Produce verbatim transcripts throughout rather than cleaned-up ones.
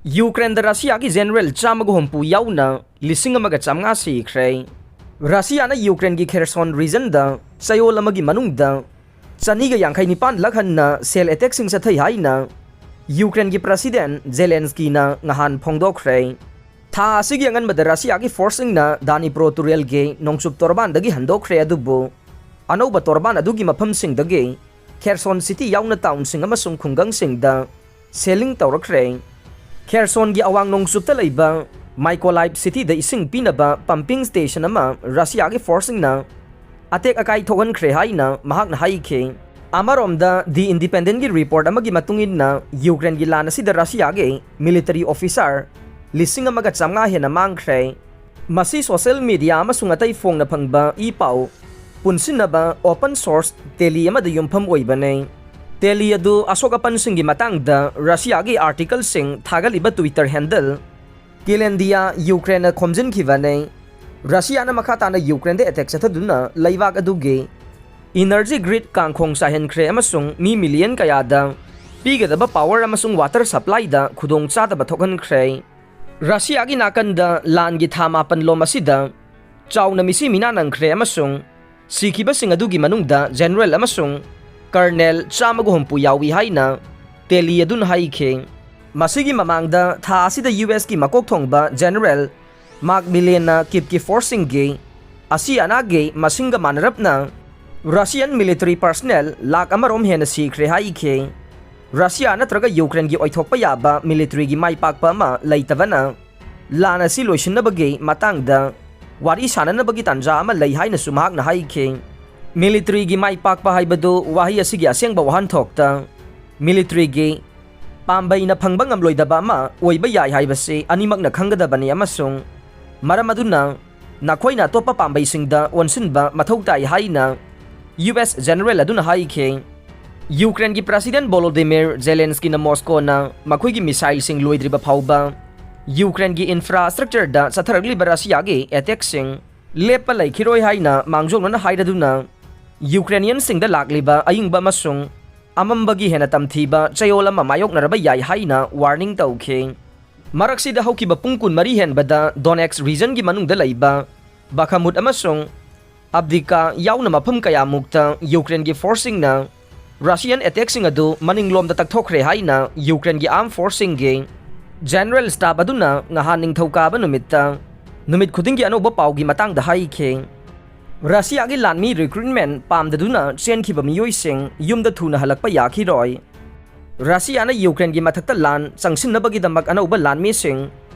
ꯌꯨꯀ꯭ꯔꯦꯟꯗ ꯔꯁꯤꯌꯥꯒꯤ general ꯆꯥꯝꯃꯒ ꯍꯨꯝꯐꯨ ꯌꯥꯎꯅ ꯂꯤꯁꯤꯡ ꯑꯃꯒ ꯆꯥꯝꯃꯉꯥ ꯁꯤꯈ꯭ꯔꯦ꯫ ꯔꯁꯤꯌꯥꯅ ꯌꯨꯀ꯭ꯔꯦꯟꯒꯤ ꯈꯦꯔꯁꯣꯟ ꯔꯤꯖꯟꯗ ꯆꯌꯣꯜ ꯑꯃꯒꯤ ꯃꯅꯨꯡꯗ ꯆꯅꯤꯒ ꯌꯥꯡꯈꯩ ꯅꯤꯄꯥꯟ ꯂꯛ ꯍꯟꯅ ꯁꯦꯜ ꯑꯦꯇꯦꯛꯁꯤꯡ ꯆꯠꯊꯩ ꯍꯥꯏꯅ ꯌꯨꯀ꯭ꯔꯦꯟꯒꯤ ꯄ꯭ꯔꯁꯤꯗꯦꯟ ꯖꯦꯂꯦꯟꯁꯀꯤꯅ ꯉꯍꯥꯟ ꯐꯣꯡꯗꯣꯛꯈ꯭ꯔꯦ꯫ ꯊꯥ ꯑꯁꯤꯒꯤ ꯑꯉꯟꯕꯗ ꯔꯁꯤꯌꯥꯒꯤ ꯐꯣꯔꯁꯁꯤꯡꯅ ꯗꯥꯅꯤꯄ꯭ꯔꯣ ꯇꯨꯔꯦꯜꯒꯤ ꯅꯣꯡꯆꯨꯞ ꯇꯣꯔꯕꯥꯟꯗꯒꯤ ꯍꯟꯗꯣꯛꯈ꯭ꯔꯦ, ꯑꯗꯨꯕꯨ ꯑꯅꯧꯕ ꯇꯣꯔꯕꯥꯟ ꯑꯗꯨꯒꯤ ꯃꯐꯝꯁꯤꯡꯗꯒꯤ ꯈꯦꯔꯁꯣꯟ ꯁꯤꯇꯤ ꯌꯥꯎꯅ ꯇꯥꯎꯟꯁꯤꯡ ꯑꯃꯁꯨꯡ ꯈꯨꯡꯒꯪꯁꯤꯡꯗ ꯁꯦꯂꯤꯡ ꯇꯧꯔꯛꯈ꯭ꯔꯦ꯫ ꯈꯦꯔꯁꯣꯟꯒꯤ ꯑꯋꯥꯡ ꯅꯣꯡꯆꯨꯞꯇ ꯂꯩꯕ ꯃꯥꯏꯀꯣꯂꯥꯏꯞ ꯁꯤꯇꯤꯗ ꯏꯁꯤꯡ ꯄꯤꯅꯕ ꯄꯝꯄꯤꯡ ꯁ꯭ꯇꯦꯁꯟ ꯑꯃ ꯔꯁꯤꯌꯥꯒꯤ ꯐꯣꯔꯁꯁꯤꯡꯅ ꯑꯇꯦꯛ ꯑꯀꯥꯏ ꯊꯣꯛꯍꯟꯈ꯭ꯔꯦ ꯍꯥꯏꯅ ꯃꯍꯥꯛꯅ ꯍꯥꯏꯈꯤ꯫ ꯑꯃꯔꯣꯝꯗ, ꯗꯤ ꯏꯟꯗꯤꯄꯦꯟꯗꯦꯟꯒꯤ ꯔꯤꯄꯣꯔꯠ ꯑꯃꯒꯤ ꯃꯇꯨꯡ ꯏꯟꯅ, ꯌꯨꯀ꯭ꯔꯦꯟꯒꯤ ꯂꯥꯟ ꯑꯁꯤꯗ ꯔꯁꯤꯌꯥꯒꯤ ꯃꯤꯂꯤꯇꯔꯤ ꯑꯣꯐꯤꯁꯥꯔ ꯂꯤꯁꯤꯡ ꯑꯃꯒ ꯆꯥꯝꯃꯉꯥ ꯍꯦꯟꯅ ꯃꯥꯡꯈ꯭ꯔꯦ꯫ ꯃꯁꯤ ꯁꯣꯁꯦꯜ ꯃꯤꯗꯤꯌꯥ ꯑꯃꯁꯨꯡ ꯑꯇꯩ ꯐꯣꯡꯅ ꯐꯪꯕ ꯏ ꯄꯥꯎ ꯄꯨꯟꯁꯤꯟꯅꯕ ꯑꯣꯄꯟ ꯁꯣꯔꯁ ꯇꯦꯂꯤ ꯑꯃꯗ ꯌꯨꯝꯐꯝ ꯑꯣꯏꯕꯅꯤ꯫ ꯇꯦꯂꯤ ꯑꯗꯨ ꯑꯁꯣꯛ ꯑꯄꯟꯁꯤꯡꯒꯤ ꯃꯇꯥꯡꯗ ꯔꯁꯤꯌꯥꯒꯤ ꯑꯥꯔꯇꯤꯀꯜꯁꯤꯡ ꯊꯥꯒꯠꯂꯤꯕ ꯇ꯭ꯋꯤꯇꯔ ꯍꯦꯟꯗꯜ ꯀꯦꯂꯦꯟꯗꯤꯌꯥ ꯌꯨꯀ꯭ꯔꯦꯟꯅ ꯈꯣꯝꯖꯤꯟꯈꯤꯕꯅꯤ꯫ ꯔꯁꯤꯌꯥꯅ ꯃꯈꯥ ꯇꯥꯅ ꯌꯨꯀ꯭ꯔꯦꯟꯗ ꯑꯦꯇꯦꯛ ꯆꯠꯊꯗꯨꯅ ꯂꯩꯕꯥꯛ ꯑꯗꯨꯒꯤ ꯏꯅꯔꯖꯤ ꯒ꯭ꯔꯤꯗ ꯀꯥꯡꯈꯣꯡ ꯆꯥꯏꯍꯟꯈ꯭ꯔꯦ ꯑꯃꯁꯨꯡ ꯃꯤ ꯃꯤꯂꯤꯌꯟ ꯀꯌꯥꯗ ꯄꯤꯒꯗꯕ ꯄꯥꯋꯔ ꯑꯃꯁꯨꯡ ꯋꯥꯇꯔ ꯁꯄ꯭ꯂꯥꯏꯗ ꯈꯨꯗꯣꯡꯆꯥꯗꯕ ꯊꯣꯛꯍꯟꯈ꯭ꯔꯦ꯫ ꯔꯁꯤꯌꯥꯒꯤ ꯅꯥꯀꯟꯗ ꯂꯥꯟꯒꯤ ꯊꯥ ꯃꯥꯄꯟ ꯂꯣꯝ ꯑꯁꯤꯗ ꯆꯥꯎꯅ ꯃꯤꯁꯤ ꯃꯤꯅꯥ ꯅꯪꯈ꯭ꯔꯦ ꯑꯃꯁꯨꯡ ꯁꯤꯈꯤꯕꯁꯤꯡ ꯑꯗꯨꯒꯤ ꯃꯅꯨꯡꯗ ꯖꯦꯅꯔꯦꯜ ꯑꯃꯁꯨꯡ ꯀꯔꯅꯦꯜ ꯆꯥꯝꯃꯒ ꯍꯨꯝꯐꯨ ꯌꯥꯎꯏ ꯍꯥꯏꯅ ꯇꯦꯂꯤ ꯑꯗꯨꯅ ꯍꯥꯏꯈꯤ꯫ ꯃꯁꯤꯒꯤ ꯃꯃꯥꯡꯗ ꯊꯥ ꯑꯁꯤꯗ ꯌꯨ ꯑꯦꯁꯀꯤ ꯃꯀꯣꯛ ꯊꯣꯡꯕ ꯖꯦꯅꯔꯦꯜ ꯃꯥꯛ ꯃꯤꯂꯦꯟꯅ ꯀꯤꯞꯀꯤ ꯐꯣꯔꯁꯁꯤꯡꯒꯤ ꯑꯁꯤ ꯑꯅꯥꯒꯤ ꯃꯁꯤꯡꯒ ꯃꯥꯟꯅꯔꯞꯅ ꯔꯁꯤꯌꯟ ꯃꯤꯂꯤꯇꯔꯤ ꯄꯔꯁꯅꯦꯜ ꯂꯥꯛ ꯑꯃꯔꯣꯝ ꯍꯦꯟꯅ ꯁꯤꯈ꯭ꯔꯦ ꯍꯥꯏꯈꯤ꯫ ꯔꯁꯤꯌꯥ ꯅꯠꯇ꯭ꯔꯒ ꯌꯨꯀ꯭ꯔꯦꯟꯒꯤ ꯑꯣꯏꯊꯣꯛꯄ ꯌꯥꯕ ꯃꯤꯂꯤꯇꯔꯤꯒꯤ ꯃꯥꯏ ꯄꯥꯛꯄ ꯑꯃ ꯂꯩꯇꯕꯅ ꯂꯥꯟ ꯑꯁꯤ ꯂꯣꯏꯁꯤꯟꯅꯕꯒꯤ ꯃꯇꯥꯡꯗ ꯋꯥꯔꯤ ꯁꯥꯟꯅꯅꯕꯒꯤ ꯇꯥꯟꯖꯥ ꯑꯃ ꯂꯩ ꯍꯥꯏꯅꯁꯨ ꯃꯍꯥꯛꯅ ꯍꯥꯏꯈꯤ꯫ ꯃꯤꯂꯤꯇꯔꯤꯒꯤ ꯃꯥꯏ ꯄꯥꯛꯄ ꯍꯥꯏꯕꯗꯨ ꯋꯥꯍꯩ ꯑꯁꯤꯒꯤ ꯑꯁꯦꯡꯕ ꯋꯥꯍꯟꯊꯣꯛꯇ ꯃꯤꯂꯤꯇꯔꯤꯒꯤ ꯄꯥꯝꯕꯩꯅ ꯐꯪꯕ ꯉꯝꯂꯣꯏꯗꯕ ꯑꯃ ꯑꯣꯏꯕ ꯌꯥꯏ ꯍꯥꯏꯕꯁꯤ ꯑꯅꯤꯃꯛꯅ ꯈꯪꯒꯗꯕꯅꯤ ꯑꯃꯁꯨꯡ ꯃꯔꯝ ꯑꯗꯨꯅ ꯅꯈꯣꯏꯅ ꯑꯇꯣꯞꯄ ꯄꯥꯝꯕꯩꯁꯤꯡꯗ ꯑꯣꯟꯁꯤꯟꯕ ꯃꯊꯧ ꯇꯥꯏ ꯍꯥꯏꯅ ꯌꯨ ꯑꯦꯁ ꯖꯦꯅꯔꯦꯜ ꯑꯗꯨꯅ ꯍꯥꯏꯈꯤ꯫ ꯌꯨꯀ꯭ꯔꯦꯟꯒꯤ ꯄ꯭ꯔꯁꯤꯗꯦꯟ ꯚꯣꯂꯣꯗꯤꯃꯤꯔ ꯖꯦꯂꯦꯟꯁꯀꯤꯅ ꯃꯣꯁꯀꯣꯅ ꯃꯈꯣꯏꯒꯤ ꯃꯤꯁꯥꯏꯜꯁꯤꯡ ꯂꯣꯏꯗ꯭ꯔꯤꯕ ꯐꯥꯎꯕ ꯌꯨꯀ꯭ꯔꯦꯟꯒꯤ ꯏꯟꯐ꯭ꯔꯥꯁ꯭ꯇ꯭ꯔꯛꯆꯔꯗ ꯆꯠꯊꯔꯛꯂꯤꯕ ꯔꯁꯤꯌꯥꯒꯤ ꯑꯦꯇꯦꯛꯁꯤꯡ ꯂꯦꯞꯄ ꯂꯩꯈꯤꯔꯣꯏ ꯍꯥꯏꯅ ꯃꯥꯡꯖꯧꯅꯅ ꯍꯥꯏꯔꯗꯨꯅ ꯌꯨꯀ꯭ꯔꯦꯅꯤꯌꯟꯁꯤꯡꯗ ꯂꯥꯛꯂꯤꯕ ꯑꯏꯪꯕ ꯑꯃꯁꯨꯡ ꯑꯃꯝꯕꯒꯤ ꯍꯦꯟꯅ ꯇꯝꯊꯤꯕ ꯆꯌꯣꯜ ꯑꯃ ꯃꯥꯌꯣꯛꯅꯔꯕ ꯌꯥꯏ ꯍꯥꯏꯅ ꯋꯥꯔꯅꯤꯡ ꯇꯧꯈꯤ꯫ ꯃꯔꯛꯁꯤꯗ ꯍꯧꯈꯤꯕ ꯄꯨꯡ ꯀꯨꯟꯃꯔꯤ ꯍꯦꯟꯕꯗ Donetsk regionꯒꯤ ꯃꯅꯨꯡꯗ ꯂꯩꯕ Bakhmut ꯑꯃꯁꯨꯡ Avdiivka ꯌꯥꯎꯅ ꯃꯐꯝ ꯀꯌꯥꯃꯨꯛꯇ Ukraineꯒꯤ forceꯁꯤꯡꯅ Russian attackꯁꯤꯡ ꯑꯗꯨ ꯃꯅꯤꯡꯂꯣꯝꯗ ꯇꯛꯊꯣꯛꯈ꯭ꯔꯦ ꯍꯥꯏꯅ Ukraineꯒꯤ armed forceꯁꯤꯡꯒꯤ General Staff ꯑꯗꯨꯅ ꯉꯍꯥꯟ ꯅꯤꯡꯊꯧꯀꯥꯕ ꯅꯨꯃꯤꯠꯇ ꯅꯨꯃꯤꯠ ꯈꯨꯗꯤꯡꯒꯤ ꯑꯅꯧꯕ ꯄꯥꯎꯒꯤ ꯃꯇꯥꯡꯗ ꯍꯥꯏꯈꯤ꯫ ꯔꯁꯤꯌꯥꯒꯤ ꯂꯥꯟꯃꯤ recruitment ꯄꯥꯝꯗꯗꯨꯅ ꯆꯦꯟꯈꯤꯕ ꯃꯤꯑꯣꯏꯁꯤꯡ ꯌꯨꯝꯗ ꯊꯨꯅ ꯍꯜꯂꯛꯄ ꯌꯥꯈꯤꯔꯣꯏ꯫ ꯔꯁꯤꯌꯥꯅ ꯌꯨꯀ꯭ꯔꯦꯟꯒꯤ ꯃꯊꯛꯇ ꯂꯥꯟ ꯆꯪꯁꯤꯟꯅꯕꯒꯤꯗꯃꯛ ꯑꯅꯧꯕ ꯂꯥꯟꯃꯤꯁꯤꯡ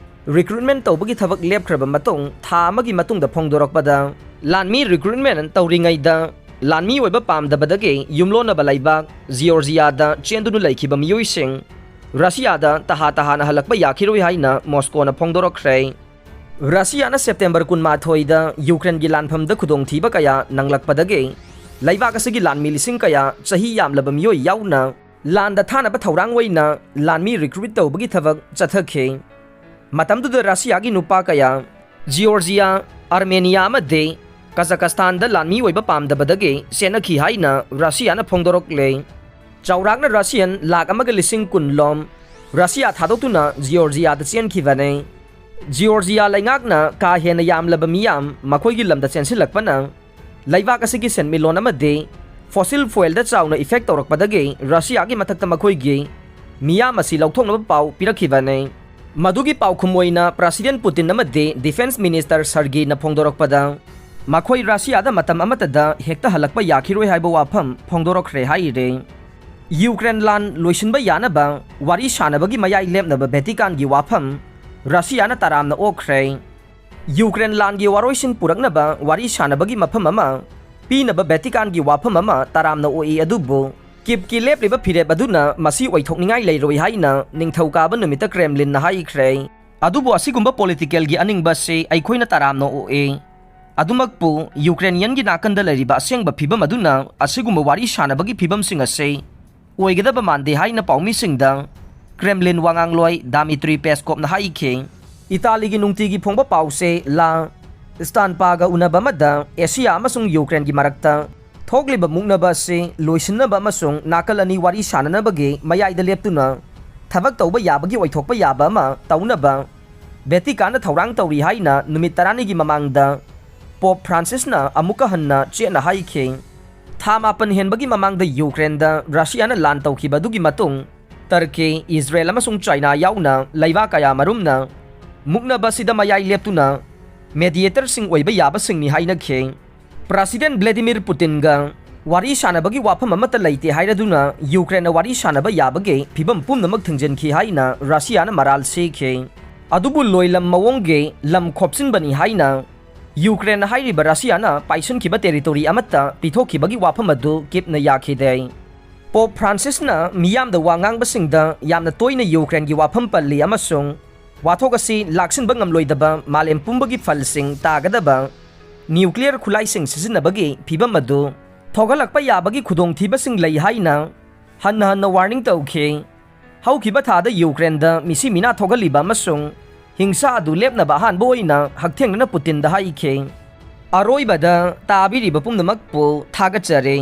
recruitment ꯇꯧꯕꯒꯤ ꯊꯕꯛ ꯂꯦꯞꯈ꯭ꯔꯕ ꯃꯇꯨꯡ ꯊꯥ ꯑꯃꯒꯤ ꯃꯇꯨꯡꯗ ꯐꯣꯡꯗꯣꯔꯛꯄꯗ, ꯂꯥꯟꯃꯤ recruitment ꯇꯧꯔꯤꯉꯩꯗ ꯂꯥꯟꯃꯤ ꯑꯣꯏꯕ ꯄꯥꯝꯗꯕꯗꯒꯤ ꯌꯨꯝꯂꯣꯟꯅꯕ ꯂꯩꯕꯥꯛ ꯖꯤꯑꯣꯔꯖꯤꯌꯥꯗ ꯆꯦꯟꯗꯨꯅ ꯂꯩꯈꯤꯕ ꯃꯤꯑꯣꯏꯁꯤꯡ ꯔꯁꯤꯌꯥꯗ ꯇꯍꯥ ꯇꯍꯥꯅ ꯍꯜꯂꯛꯄ ꯌꯥꯈꯤꯔꯣꯏ ꯍꯥꯏꯅ ꯃꯣꯁꯀꯣꯅ ꯐꯣꯡꯗꯣꯔꯛꯈ꯭ꯔꯦ꯫ ꯔꯁꯤꯌꯥꯅ ꯁꯦꯞꯇꯦꯝꯕꯔ ꯀꯨꯟꯃꯥꯊꯣꯏꯗ ꯌꯨꯀ꯭ꯔꯦꯟꯒꯤ ꯂꯥꯟꯐꯝꯗ ꯈꯨꯗꯣꯡꯊꯤꯕ ꯀꯌꯥ ꯅꯪꯂꯛꯄꯗꯒꯤ ꯂꯩꯕꯥꯛ ꯑꯁꯤꯒꯤ ꯂꯥꯟꯃꯤ ꯂꯤꯁꯤꯡ ꯀꯌꯥ ꯆꯍꯤ ꯌꯥꯝꯂꯕ ꯃꯤꯑꯣꯏ ꯌꯥꯎꯅ ꯂꯥꯟꯗ ꯊꯥꯅꯕ ꯊꯧꯔꯥꯡ ꯑꯣꯏꯅ ꯂꯥꯟꯃꯤ recruit ꯇꯧꯕꯒꯤ ꯊꯕꯛ ꯆꯠꯊꯈꯤ꯫ ꯃꯇꯝꯗꯨꯗ ꯔꯁꯤꯌꯥꯒꯤ ꯅꯨꯄꯥ ꯀꯌꯥ ꯖꯤꯑꯣꯔꯖꯤꯌꯥ, ꯑꯥꯔꯃꯦꯅꯤꯌꯥ ꯑꯃꯗꯤ ꯀꯖꯥꯀꯁꯇꯥꯟꯗ ꯂꯥꯟꯃꯤ ꯑꯣꯏꯕ ꯄꯥꯝꯗꯕꯗꯒꯤ ꯆꯦꯟꯅꯈꯤ ꯍꯥꯏꯅ ꯔꯁꯤꯌꯥꯅ ꯐꯣꯡꯗꯣꯔꯛꯂꯦ꯫ ꯆꯥꯎꯔꯥꯛꯅ ꯔꯁꯤꯌꯟ ꯂꯥꯈ ꯑꯃꯒ ꯂꯤꯁꯤꯡ ꯀꯨꯟ ꯂꯣꯝ ꯔꯁꯤꯌꯥ ꯊꯥꯗꯣꯛꯇꯨꯅ ꯖꯤꯑꯣꯔꯖꯤꯌꯥꯗ ꯆꯦꯟꯈꯤꯕꯅꯤ꯫ ꯖꯤꯑꯣꯔꯖꯤꯌꯥ ꯂꯩꯉꯥꯛꯅ ꯀꯥ ꯍꯦꯟꯅ ꯌꯥꯝꯂꯕ ꯃꯤꯌꯥꯝ ꯃꯈꯣꯏꯒꯤ ꯂꯝꯗ ꯆꯦꯟꯁꯤꯜꯂꯛꯄꯅ ꯂꯩꯕꯥꯛ ꯑꯁꯤꯒꯤ ꯁꯦꯟꯃꯤꯠꯂꯣꯟ ꯑꯃꯗꯤ fossil fuelꯗ ꯆꯥꯎꯅ effect ꯇꯧꯔꯛꯄꯗꯒꯤ ꯔꯁꯤꯌꯥꯒꯤ ꯃꯊꯛꯇ ꯃꯈꯣꯏꯒꯤ ꯃꯤꯌꯥꯝ ꯑꯁꯤ ꯂꯧꯊꯣꯛꯅꯕ ꯄꯥꯎ ꯄꯤꯔꯛꯈꯤꯕꯅꯤ꯫ ꯃꯗꯨꯒꯤ ꯄꯥꯎꯈꯨꯝ ꯑꯣꯏꯅ President Putin ꯑꯃꯗꯤ Defence Minister Sergeyꯅ ꯐꯣꯡꯗꯣꯔꯛꯄꯗ, ꯃꯈꯣꯏ ꯔꯁꯤꯌꯥꯗ ꯃꯇꯝ ꯑꯃꯠꯇꯗ ꯍꯦꯛꯇ ꯍꯜꯂꯛꯄ ꯌꯥꯈꯤꯔꯣꯏ ꯍꯥꯏꯕ ꯋꯥꯐꯝ ꯐꯣꯡꯗꯣꯔꯛꯈ꯭ꯔꯦ ꯍꯥꯏꯔꯦ꯫ ꯌꯨꯀ꯭ꯔꯦꯟ ꯂꯥꯟ ꯂꯣꯏꯁꯤꯟꯕ ꯌꯥꯅꯕ ꯋꯥꯔꯤ ꯁꯥꯅꯕꯒꯤ ꯃꯌꯥꯏ ꯂꯦꯞꯅꯕ ꯚꯦꯇꯤꯀꯥꯟꯒꯤ ꯋꯥꯐꯝ ꯔꯁꯤꯌꯥꯅ ꯇꯔꯥꯝꯅ ꯑꯣꯛꯈ꯭ꯔꯦ꯫ ꯌꯨꯀ꯭ꯔꯦꯟ ꯂꯥꯟꯒꯤ ꯋꯥꯔꯣꯏꯁꯤꯟ ꯄꯨꯔꯛꯅꯕ ꯋꯥꯔꯤ ꯁꯥꯅꯕꯒꯤ ꯃꯐꯝ ꯑꯃ ꯄꯤꯅꯕ ꯚꯦꯇꯤꯀꯥꯟꯒꯤ ꯋꯥꯐꯝ ꯑꯃ ꯇꯔꯥꯝꯅ ꯑꯣꯛꯏ, ꯑꯗꯨꯕꯨ ꯀꯤꯞꯀꯤ ꯂꯦꯞꯂꯤꯕ ꯐꯤꯔꯦꯞ ꯑꯗꯨꯅ ꯃꯁꯤ ꯑꯣꯏꯊꯣꯛꯅꯤꯡꯉꯥꯏ ꯂꯩꯔꯣꯏ ꯍꯥꯏꯅ ꯅꯤꯡꯊꯧꯀꯥꯕ ꯅꯨꯃꯤꯠꯇ ꯀ꯭ꯔꯦꯝꯂꯤꯟꯅ ꯍꯥꯏꯈ꯭ꯔꯦ꯫ ꯑꯗꯨꯕꯨ ꯑꯁꯤꯒꯨꯝꯕ politicalꯒꯤ ꯑꯅꯤꯡꯕ ꯑꯁꯤ ꯑꯩꯈꯣꯏꯅ ꯇꯔꯥꯝꯅ ꯑꯣꯛꯏ꯫ ꯑꯗꯨꯃꯛꯄꯨ, ꯌꯨꯀ꯭ꯔꯦꯅꯤꯌꯟꯒꯤ ꯅꯥꯀꯟꯗ ꯂꯩꯔꯤꯕ ꯑꯁꯦꯡꯕ ꯐꯤꯕꯝ ꯑꯗꯨꯅ ꯑꯁꯤꯒꯨꯝꯕ ꯋꯥꯔꯤ ꯁꯥꯅꯕꯒꯤ ꯐꯤꯕꯝꯁꯤꯡ ꯑꯁꯤ ꯑꯣꯏꯒꯗꯕ ꯃꯥꯟꯗꯦ ꯍꯥꯏꯅ ꯄꯥꯎꯃꯤꯁꯤꯡꯗ ꯀ꯭ꯔꯦꯝꯂꯤꯟ ꯋꯥꯉꯥꯡꯂꯣꯏ ꯗꯥꯃꯤꯇ꯭ꯔꯤ ꯄꯦꯁꯀꯣꯞꯅ ꯍꯥꯏꯈꯤ꯫ ꯏꯇꯥꯂꯤꯒꯤ ꯅꯨꯡꯇꯤꯒꯤ ꯐꯣꯡꯕ ꯄꯥꯎꯁꯦ ꯂꯥ ꯁ꯭ꯇꯥꯟꯄꯥꯒ ꯎꯅꯕ ꯑꯃꯗ ꯑꯦꯁꯤꯌꯥ ꯑꯃꯁꯨꯡ ꯌꯨꯀ꯭ꯔꯦꯟꯒꯤ ꯃꯔꯛꯇ ꯊꯣꯛꯂꯤꯕ ꯃꯨꯛꯅꯕ ꯑꯁꯤ ꯂꯣꯏꯁꯤꯟꯅꯕ ꯑꯃꯁꯨꯡ ꯅꯥꯀꯜ ꯑꯅꯤ ꯋꯥꯔꯤ ꯁꯥꯅꯅꯕꯒꯤ ꯃꯌꯥꯏꯗ ꯂꯦꯞꯇꯨꯅ ꯊꯕꯛ ꯇꯧꯕ ꯌꯥꯕꯒꯤ ꯑꯣꯏꯊꯣꯛꯄ ꯌꯥꯕ ꯑꯃ ꯇꯧꯅꯕ ꯚꯦꯇꯤꯀꯥꯟꯅ ꯊꯧꯔꯥꯡ ꯇꯧꯔꯤ ꯍꯥꯏꯅ ꯅꯨꯃꯤꯠ ꯇꯔꯥꯅꯤꯒꯤ ꯃꯃꯥꯡꯗ ꯄꯣꯞ ꯐ꯭ꯔꯥꯟꯁꯤꯁꯅ ꯑꯃꯨꯛꯀ ꯍꯟꯅ ꯆꯦꯠꯅ ꯍꯥꯏꯈꯤ꯫ ꯊꯥ ꯃꯥꯄꯟ ꯍꯦꯟꯕꯒꯤ ꯃꯃꯥꯡꯗ ꯌꯨꯀ꯭ꯔꯦꯟꯗ ꯔꯁꯤꯌꯥꯅ ꯂꯥꯟ ꯇꯧꯈꯤꯕ ꯑꯗꯨꯒꯤ ꯃꯇꯨꯡ, ꯇꯔꯀꯤ, ꯏꯖꯔꯦꯜ ꯑꯃꯁꯨꯡ ꯆꯥꯏꯅꯥ ꯌꯥꯎꯅ ꯂꯩꯕꯥꯛ ꯀꯌꯥ ꯃꯔꯨꯝꯅ ꯃꯨꯛꯅꯕ ꯑꯁꯤꯗ ꯃꯌꯥꯏ ꯂꯦꯞꯇꯨꯅ ꯃꯦꯗꯤꯌꯦꯇꯔꯁꯤꯡ ꯑꯣꯏꯕ ꯌꯥꯕꯁꯤꯡꯅꯤ ꯍꯥꯏꯅꯈꯤ꯫ ꯄ꯭ꯔꯁꯤꯗꯦꯟ ꯚ꯭ꯂꯦꯗꯤꯃꯤꯔ ꯄꯨꯇꯤꯟꯒ ꯋꯥꯔꯤ ꯁꯥꯅꯕꯒꯤ ꯋꯥꯐꯝ ꯑꯃꯠꯇ ꯂꯩꯇꯦ ꯍꯥꯏꯔꯗꯨꯅ ꯌꯨꯀ꯭ꯔꯦꯟꯅ ꯋꯥꯔꯤ ꯁꯥꯅꯕ ꯌꯥꯕꯒꯤ ꯐꯤꯚꯝ ꯄꯨꯝꯅꯃꯛ ꯊꯤꯡꯖꯤꯟꯈꯤ ꯍꯥꯏꯅ ꯔꯁꯤꯌꯥꯅ ꯃꯔꯥꯜ ꯁꯤꯈꯤ꯫ ꯑꯗꯨꯕꯨ ꯂꯣꯏꯂꯝ ꯃꯑꯣꯡꯒꯤ ꯂꯝ ꯈꯣꯞꯆꯤꯟꯕꯅꯤ ꯍꯥꯏꯅ ꯌꯨꯀ꯭ꯔꯦꯟꯅ ꯍꯥꯏꯔꯤꯕ ꯔꯁꯤꯌꯥꯅ ꯄꯥꯏꯁꯤꯟꯈꯤꯕ ꯇꯦꯔꯤꯇꯣꯔꯤ ꯑꯃꯠꯇ ꯄꯤꯊꯣꯛꯈꯤꯕꯒꯤ ꯋꯥꯐꯝ ꯑꯗꯨ ꯀꯤꯞꯅ ꯌꯥꯈꯤꯗꯦ꯫ ꯄꯣꯞ ꯐ꯭ꯔꯥꯟꯁꯤꯁꯅ ꯃꯤꯌꯥꯝꯗ ꯋꯥ ꯉꯥꯡꯕꯁꯤꯡꯗ ꯌꯥꯝꯅ ꯇꯣꯏꯅ ꯌꯨꯀ꯭ꯔꯦꯟꯒꯤ ꯋꯥꯐꯝ ꯄꯜꯂꯤ ꯑꯃꯁꯨꯡ ꯋꯥꯊꯣꯛ ꯑꯁꯤ ꯂꯥꯛꯁꯤꯟꯕ ꯉꯝꯂꯣꯏꯗꯕ ꯃꯥꯂꯦꯝ ꯄꯨꯝꯕꯒꯤ ꯐꯜꯁꯤꯡ ꯇꯥꯒꯗꯕ ꯅ꯭ꯌꯨꯀ꯭ꯂꯤꯌꯔ ꯈꯨꯠꯂꯥꯏꯁꯤꯡ ꯁꯤꯖꯤꯟꯅꯕꯒꯤ ꯐꯤꯚꯝ ꯑꯗꯨ ꯊꯣꯛꯍꯜꯂꯛꯄ ꯌꯥꯕꯒꯤ ꯈꯨꯗꯣꯡꯊꯤꯕꯁꯤꯡ ꯂꯩ ꯍꯥꯏꯅ ꯍꯟꯅ ꯍꯟꯅ ꯋꯥꯔꯅꯤꯡ ꯇꯧꯈꯤ꯫ ꯍꯧꯈꯤꯕ ꯊꯥꯗ ꯌꯨꯀ꯭ꯔꯦꯟꯗ ꯃꯤꯁꯤ ꯃꯤꯅꯥ ꯊꯣꯛꯍꯜꯂꯤꯕ ꯑꯃꯁꯨꯡ ꯍꯤꯡꯁꯥ ꯑꯗꯨ ꯂꯦꯞꯅꯕ ꯑꯍꯥꯟꯕ ꯑꯣꯏꯅ ꯍꯛꯊꯦꯡꯅꯅ ꯄꯨꯇꯤꯟꯗ ꯍꯥꯏꯈꯤ꯫ ꯑꯔꯣꯏꯕꯗ ꯇꯥꯕꯤꯔꯤꯕ ꯄꯨꯝꯅꯃꯛꯄꯨ ꯊꯥꯒꯠꯆꯔꯤ꯫